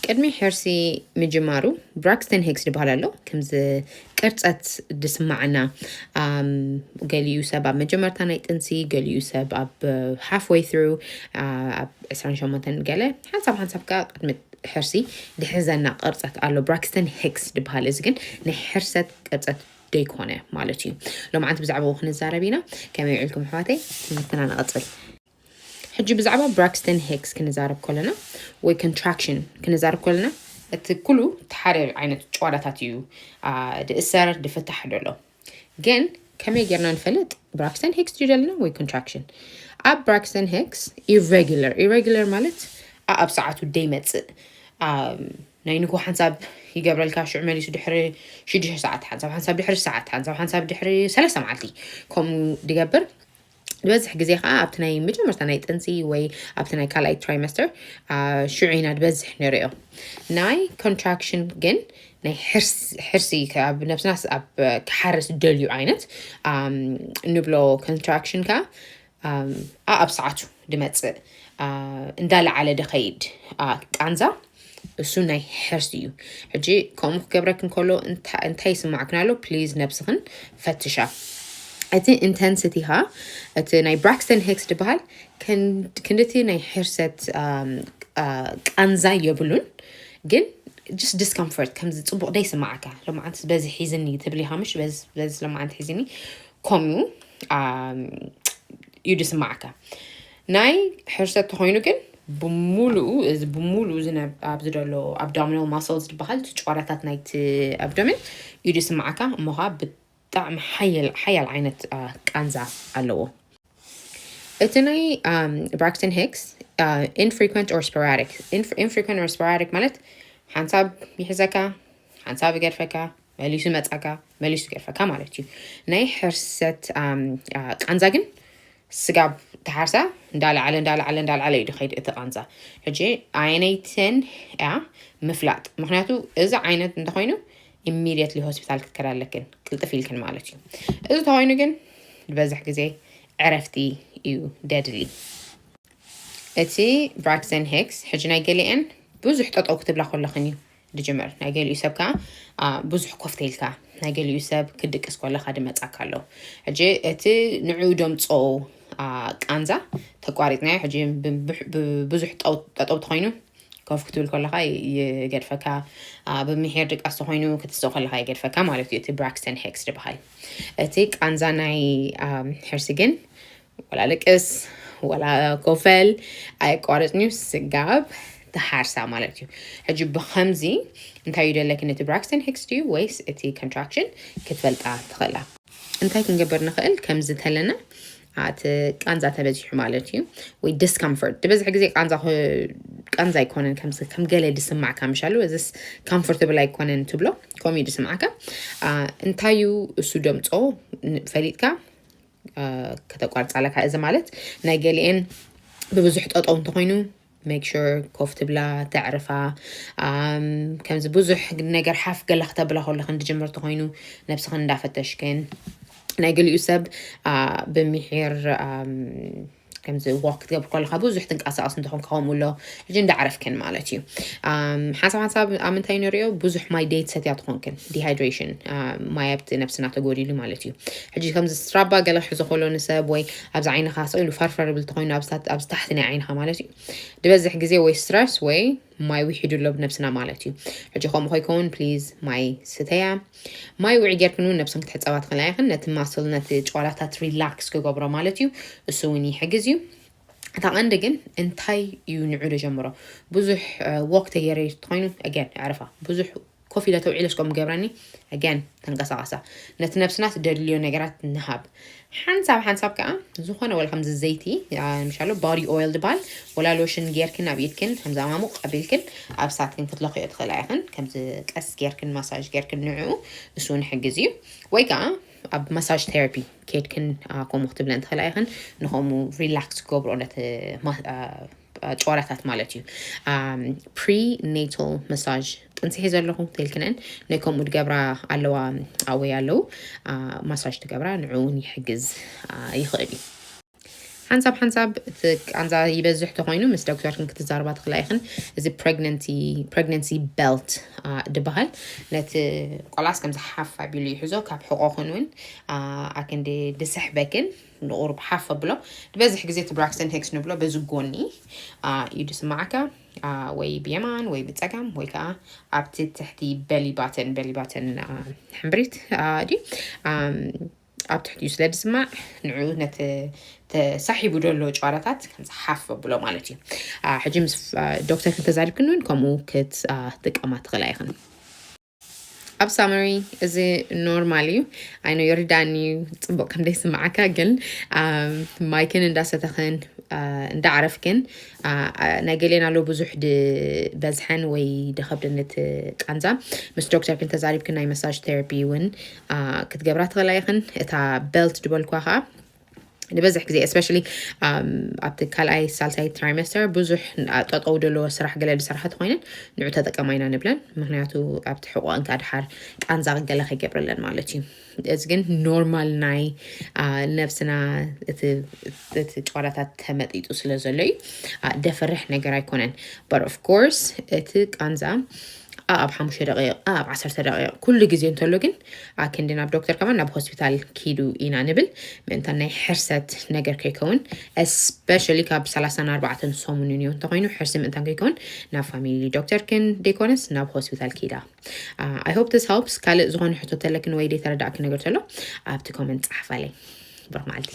ቅድሚ ሕርሲ ምጅማሩ ብራክስተን ሂክስ ዝበሃል ኣሎ። ከምዚ ቅርጸት ድስማዕና፣ ኣም፣ ገሊኡ ሰብ ኣብ መጀመርታ ናይ ጥንሲ፣ ገሊኡ ሰብ ኣብ ሃፍወይ ትሩ፣ ኣብ ዕስራን ሸሞንተን ገለ ሓንሳብ ሓንሳብ ከኣ ቅድሚ ሕርሲ ድሕዘና ቅርጸት ኣሎ። ብራክስተን ሂክስ ዝበሃል፣ እዚ ግን ናይ ሕርሰት ቅርጸት ደይኮነ ማለት እዩ። ሎማዓንቲ ብዛዕባኡ ክንዛረብ ኢና። ከመይ ውዒልኩም ኣሕዋተይ? ትምህርትና ንቐጽል። ሕጂ ብዛዕባ ብራክስተን ሂክስ ክንዛረብ ከለና ወይ ኮንትራክሽን ክንዛረብ ከለና እቲ ኩሉ ሓደ ዓይነት ጨዋዳታት እዩ ድእሰር ድፍታሕ ደሎ። ግን ከመይ ጌርና ንፈልጥ ብራክስተን ሂክስ ድዩ ደለና ወይ ኮንትራክሽን? ኣብ ብራክስተን ሂክስ ኢሬጉለር ኢሬጉለር ማለት ኣብ ሰዓቱ ደይመፅእ፣ ናይ ንግሆ ሓንሳብ ይገብረልካ፣ ሽዑ መሊሱ ድሕሪ ሽዱሽተ ሰዓት ሓንሳብ ሓንሳብ ድሕሪ ሰዓት ሓንሳብ ሓንሳብ ድሕሪ ሰለስተ መዓልቲ ከምኡ ድገብር። ዝበዝሕ ግዜ ከዓ ኣብቲ ናይ መጀመርታ ናይ ጥንሲ ወይ ኣብቲ ናይ ካልኣይ ትራይመስተር ሽዑ ኢና ዝበዝሕ ንሪኦ። ናይ ኮንትራክሽን ግን ናይ ሕርሲ ካብ ነብስና ኣብ ክሓርስ ደልዩ ዓይነት ንብሎ ኮንትራክሽን ከዓ ኣብ ሰዓቱ ድመፅእ እንዳለዓለ ድኸይድ ቃንዛ እሱ ናይ ሕርሲ እዩ። ሕጂ ከምኡ ክገብረክን ከሎ እንታይ ይስማዕክን ኣሎ? ፕሊዝ ነብስኽን ፈትሻ። እቲ ኢንተንሲቲ ኻ እቲ ናይ ብራክስተን ሂክስ ዝበሃል ክንድቲ ናይ ሕርሰት ቃንዛ የብሉን፣ ግን ጅስት ዲስኮምፎርት ከምዚ ፅቡቕ ደይስማዓካ። ሎማዓንቲ በዚ ሒዝኒ ትብሊ ኻ ምሽ በዚ ሎማዓንቲ ሒዝኒ ከምኡ እዩ ድስማዓካ። ናይ ሕርሰት ተኾይኑ ግን ብምሉኡ እዚ ብምሉኡ ኣብዚ ደሎ ኣብዶሚናል ማስልስ ዝበሃል እቲ ጨዋዳታት ናይቲ ኣብዶሚን እዩ ድስማዓካ። እሞ ኸዓ ብጣዕሚ ሓያል ዓይነት ቃንዛ ኣለዎ። እቲ ናይ ብራክስተን ሂክስ ኢንፍሪኩንት ኦር ስፖራዲክ ኢንፍሪኩንት ኦር ስፖራዲክ ማለት ሓንሳብ ይሕዘካ፣ ሓንሳብ ይገድፈካ፣ መሊሱ መጻካ፣ መሊሱ ይገድፈካ ማለት እዩ። ናይ ሕርሰት ቃንዛ ግን ስጋብ ተሓርሳ እንዳለዓለ እንዳለዓለ እንዳለዓለ እዩ ድኸይድ እቲ ቃንዛ። ሕጂ ኣየነይተን እያ ምፍላጥ? ምክንያቱ እዚ ዓይነት እንተኾይኑ ኢሚድየትሊ ሆስፒታል ክትከዳ ኣለክን፣ ቅልጥፍ ኢልክን ማለት እዩ። እዚ ተኾይኑ ግን ዝበዝሕ ግዜ ዕረፍቲ እዩ ደድሊ። እቲ ብራክስተን ሂክስ ሕጂ ናይ ገሊአን ብዙሕ ጠጠው ክትብላ ከለኽን እዩ ድጅምር። ናይ ገሊኡ ሰብ ከዓ ብዙሕ ኮፍ ተይልካ፣ ናይ ገሊኡ ሰብ ክድቅስ ከለካ ድመጻካ ኣሎ። ሕጂ እቲ ንዑ ደምጾ ቃንዛ ተቋሪጽናዮ። ሕጂ ብዙሕ ጠጠው ተኾይኑ ኮፍ ክትብል ከለካ ይገድፈካ፣ ብምሒር ድቃስ ተኾይኑ ክትስእ ከለካ ይገድፈካ ማለት እዩ። እቲ ብራክስተን ሂክስ ዝበሃል እቲ ቃንዛ ናይ ሕርሲ ግን ወላ ልቅስ ወላ ኮፈል ኣየቋረጽን እዩ፣ ስጋብ ተሓርሳ ማለት እዩ። ሕጂ ብኸምዚ እንታይ እዩ ደለኪ? ነቲ ብራክስተን ሂክስ ድዩ ወይስ እቲ ኮንትራክሽን ክትፈልጣ ትኽእላ። እንታይ ክንገብር ንኽእል? ከምዚ ተለና እቲ ቃንዛ ተበዚሑ ማለት እዩ፣ ወይ ዲስኮምፎርት። ዝበዝሕ ግዜ ቃንዛ ኣይኮነን ከም ገለ ድስማዕካ ምሻሉ፣ እዚስ ኮምፎርተብል ኣይኮነን ትብሎ፣ ከምኡ እዩ ድስማዕካ። እንታይ እዩ እሱ ደምጾ ፈሊጥካ ከተቋርጻ ኣለካ። እዚ ማለት ናይ ገሊኤን ብብዙሕ ጠጠው እንተኾይኑ ሜክ ሹር ኮፍ ትብላ፣ ተዕርፋ። ከምዚ ብዙሕ ነገር ሓፍ ገላ ክተብላ ከለኽን ድጅምር ተኾይኑ ነብስኽን እንዳፈተሽክን፣ ናይ ገሊኡ ሰብ ብምሒር ከምዚ ዋክ ክትገብር ከለካ ብዙሕ ትንቀሳቀስ እንተኾንካ ከምኡ ኣሎ። ሕጂ እንዳዕረፍክን ማለት እዩ። ሓንሳብ ሓንሳብ ኣብ ምንታይ ንሪኦ ብዙሕ ማይ ደይትሰትያ ትኾንክን፣ ዲሃይድሬሽን፣ ማይ ኣብቲ ነብስና ተጎዲሉ ማለት እዩ። ሕጂ ከምዚ ስትራባ ገለ ክሕዞ ከሎ ንሰብ ወይ ኣብዚ ዓይንኻ ስቕ ኢሉ ፈርፈር ብል ተኾይኑ ኣብዚ ታሕቲ ናይ ዓይንኻ ማለት እዩ። ዝበዝሕ ግዜ ወይ ስትረስ ወይ ማይ ውሒዱ ኣሎ ብነብስና ማለት እዩ። ሕጂ ከምኡ ከይከውን ፕሊዝ ማይ ስተያ። ማይ ውዒ ጌርክን እውን ነብስን ክትሕፀባ ትኽእላ ኢኽን። ነቲ ማስል ነቲ ጨዋዳታት ሪላክስ ክገብሮ ማለት እዩ። እሱ እውን ይሕግዝ እዩ። እታ ቀንዲ ግን እንታይ እዩ ንዑ ዶ ጀምሮ? ብዙሕ ወክ ተገይረ ተኾይኑ ኣገን ዕረፋ ብዙሕ ኮፍ ኢለ ተውዒለ እስከም ገብረኒ ኣገን ተንቀሳቀሳ ነቲ ነብስና ትደልዮ ነገራት ንሃብ። ሓንሳብ ሓንሳብ ከዓ ዝኾነ ወላ ከምዚ ዘይቲ ምሻሎ ባዲ ኦይል ድባል ወላ ሎሽን ጌርክን ኣብ ኢድክን ከምዚ ኣማሙቕ ኣቢልክን ኣብ ሳትክን ክትለኽዮ ትኽእላ ኢኽን። ከምዚ ቀስ ጌርክን ማሳጅ ጌርክን ንዕኡ እሱ ንሕግዝ እዩ። ወይ ከዓ ኣብ ማሳጅ ቴራፒ ኬድክን ከምኡ ክትብለን ትኽእላ ኢኽን። ንኸምኡ ሪላክስ ክገብሮ ነቲ ጨዋዳታት ማለት እዩ። ፕሪናታል መሳጅ ጥንሲ ሒዘ ኣለኹ ተልክነን ናይ ከምኡ ድገብራ ኣለዋ ኣወይ ኣለዉ። ማሳጅ ትገብራ ንዕውን ይሕግዝ ይኽእል እዩ። ሓንሳብ ሓንሳብ እቲ ቃንዛ ይበዝሕ ተኮይኑ ምስ ዶክተርክን ክትዛረባ ትኽእላ ኢኽን። እዚ pregnancy belt ድበሃል። ነቲ ቆላስ ከምዚ ሓፍ ኣቢሉ ይሕዞ፣ ካብ ሕቆኽን እውን ኣክንዲ ድስሕበክን ንቁሩብ ሓፍ ኣብሎ። ዝበዝሕ ግዜ እቲ ብራክስተን ሄክስ ንብሎ በዚ ጎኒ እዩ ድስማዓካ፣ ወይ ብየማን ወይ ብፀጋም ወይ ከዓ ኣብቲ ትሕቲ በሊ ባተን በሊ ባተን ሕምብሪት ድዩ ኣብ ትሕቲኡ ስለ ዝስማዕ ንዑ ነቲ ተሳሒቡ ዘሎ ጨዋዳታት ከምዚ ሓፍ ኣብሎ ማለት እዩ። ሕጂ ምስ ዶክተር ክንተዛሪብክን እውን ከምኡ ክትጥቀማ ትኽእላ ኢኽን። ኣብ ሳመሪ እዚ ኖርማል እዩ። ኣይኖ ይርዳኒ እዩ ፅቡቅ ከም ዘይስማዓካ፣ ግን ማይክን እንዳሰተኽን እንዳዓረፍክን ናይ ገሌና ኣሎ ብዙሕ ድበዝሐን ወይ ድኸብደን እቲ ቃንዛ ምስ ዶክተር ክንተዛሪብክን ናይ መሳጅ ቴራፒ እውን ክትገብራ ትኽእላ ኢኽን። እታ በልት ድበልኳ ከዓ ንበዝሕ ግዜ especially ኣብቲ ካልኣይ ሳልሳይ ትራይመስተር ብዙሕ ጠጠው ደለዎ ስራሕ ገለ ዝስራሓ ተኮይነን ንዑ ተጠቀማ ኢና ንብለን። ምክንያቱ ኣብቲ ሕቆ እንካ ድሓር ቃንዛ ገለ ከይገብረለን ማለት እዩ። እዚ ግን ኖርማል ናይ ነብስና እቲ ጨዋዳታት ተመጢጡ ስለ ዘሎ እዩ። ደፈርሕ ነገር ኣይኮነን። But of course እቲ ቃንዛ ኣብ ሓሙሽተ ደቂቕ ኣብ ዓሰርተ ደቂቕ ኩሉ ግዜ እንተሎ ግን ኣክንዲ ናብ ዶክተር ከማን ናብ ሆስፒታል ኪዱ ኢና ንብል። ምእንታን ናይ ሕርሰት ነገር ከይከውን፣ especially ካብ ሰላሳን ኣርባዕተን ሰሙን እዩ እንተኮይኑ ሕርሲ ምእንታን ከይከውን ናብ ፋሚሊ ዶክተር ክን ደይኮነስ ናብ ሆስፒታል ኪዳ። I hope this helps። ካልእ ዝኾነ ሕቶ ተለክን ወይ ደይተረዳእኪ ነገር ተሎ ኣብቲ ኮመንት ጸሓፋለይ። ብሩኽ መዓልቲ።